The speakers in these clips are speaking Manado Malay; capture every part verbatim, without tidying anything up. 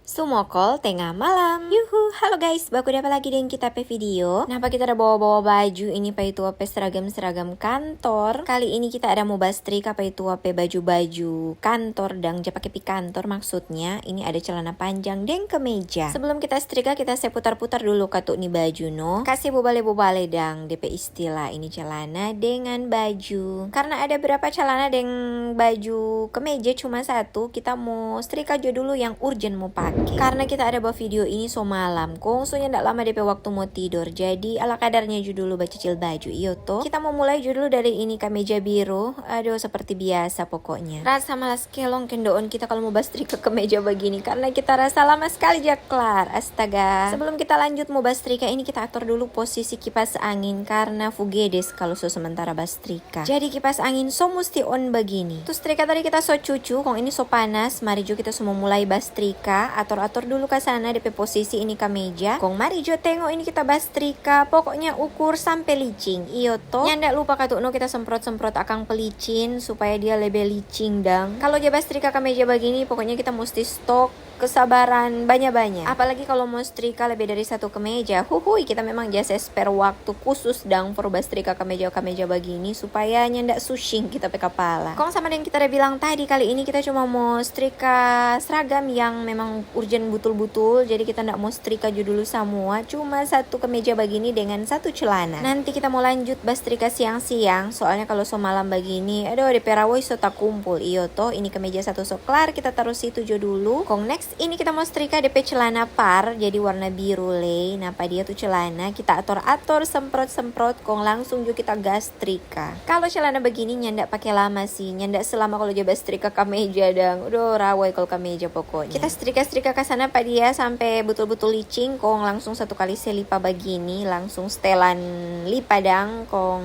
Sumokol tengah malam. Yuhu, halo guys, baku dapa lagi deng kita pe video. Napa kita ada bawa-bawa baju ini pa itu pe seragam-seragam kantor. Kali ini kita ada mo bastrika pa itu pe baju-baju kantor dang ja pake pi kantor, maksudnya ini ada celana panjang deng kemeja. Sebelum kita strika, kita se putar-putar dulu katu ni baju no. Kase bobale-bobale dang depe istilah ini celana dengan baju. Karena ada berapa celana deng baju kemeja cuma satu, kita mo strika jo dulu yang urgent mo pake. Karena kita ada bawa video ini so malam, kong so nyanda lama depe waktu mo tidor. Jadi ala kadarnya jo dulu bacicil baju, iyo to. Kita mo mulai jo dulu dari ini kameja biru. Aduh, seperti biasa pokoknya. Rasa malas kelong kendoon kita kalau mo bastrika kemeja bagini, karena kita rasa lama sekali ja klar. Astaga. Sebelum kita lanjut mo bastrika ini, kita ator dulu posisi kipas angin karena fugedes kalau so sementara bastrika. Jadi kipas angin so musti on bagini. Tu strika tadi kita so cucu, kong ini so panas. Mari jo kita so mo mulai bastrika. Ator-ator dulu ka sana depe posisi ini kameja. Kong mari jo tengo ini kita bastrika. Pokoknya ukur sampe licing. Iyo to. Nyanda lupa katu no kita semprot-semprot akang pelicin supaya dia lebe licing dang. Kalau ja bastrika kameja bagini, pokoknya kita musti stok kesabaran banya-banya. Apalagi kalau mo strika lebe dari satu kemeja, huhui, kita memang ja se spare waktu khusus dang for bastrika kameja-kameja bagini supaya nyanda sushing kita pe kapala. Kong sama deng kita ada bilang tadi, kali ini kita cuma mo strika seragam yang memang urgent butul-butul, jadi kita nda mo strika jo dulu samua, cuma satu kemeja bagini dengan satu celana. Nanti kita mo lanjut bastrika siang-siang, soalnya kalau so malam bagini, aduh, depe rawoi so takumpul, iyo to. Ini kemeja satu so klar, kita taru situ jo dulu. Kong next ini kita mo strika depe celana par, jadi warna biru lei. Napa dia tu celana kita ator-ator, semprot-semprot, kong langsung jo kita gas strika. Kalau celana bagini nyanda pake lama sih, nyanda selama kalau ja bastrika kameja dang. Udah rawoi kalau kameja pokoknya. Kita strika-strika ka sana pa dia sampe butul-butul licing, kong langsung satu kali se lipa bagini, langsung stelan lipa dang, kong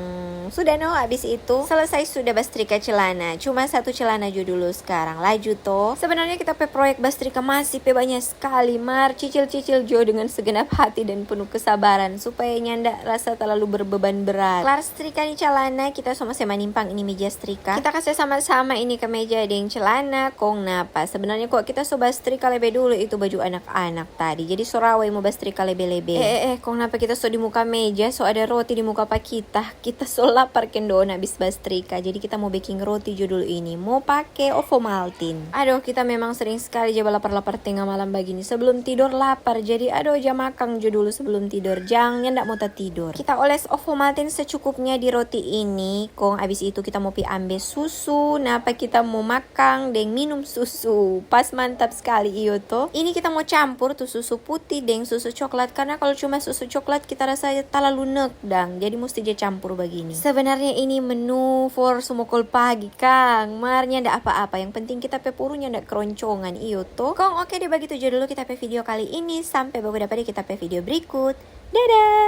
sudah no, abis itu selesai sudah bastrika celana. Cuma satu celana jo dulu, sekarang laju to. Sebenarnya kita pe proyek bastrika masih pe banya skali, mar cicil-cicil jo dengan segenap hati dan penuh kesabaran supaya nyanda rasa talalu berbeban berat. Klar strika ni calana, kita so mo se manimpang ini meja strika. Kita kase sama-sama ini kemeja deng celana, kong napa? Sebenarnya kok kita so bastrika lebe dulu itu baju anak-anak tadi, jadi so rawoi mo bastrika lebe-lebe. Eh, eh, eh, kong napa kita so di muka meja, so ada roti di muka pa kita? Kita so lapar kendoon abis bastrika, jadi kita mo beking roti jo dulu ini. Mo pake Ovomaltine. Aduh, kita memang sering skali ja balapar-lapar tenga malam bagini. Sebelum tidor lapar, jadi aduh, ja makang jo dulu sebelum tidor. Jang nyanda mo tatidor. Kita oles Ovomaltine secukupnya di roti ini, kong abis itu kita mo pi ambe susu. Napa kita mo makang deng minum susu. Pas mantap skali, iyo to. Ini kita mo campur tu susu putih deng susu coklat, karena kalau cuma susu coklat kita rasa talalu nek dang, jadi musti ja campur bagini. Sebenarnya ini menu for sumokol pagi, kang, mar nyanda apa-apa, yang penting kita pe puru nyanda keroncongan, iyo to. Kong oke deh, bagitu jo dulu kita pe video kali ini. Sampe baku dapa di kita pe video berikut. Dadah!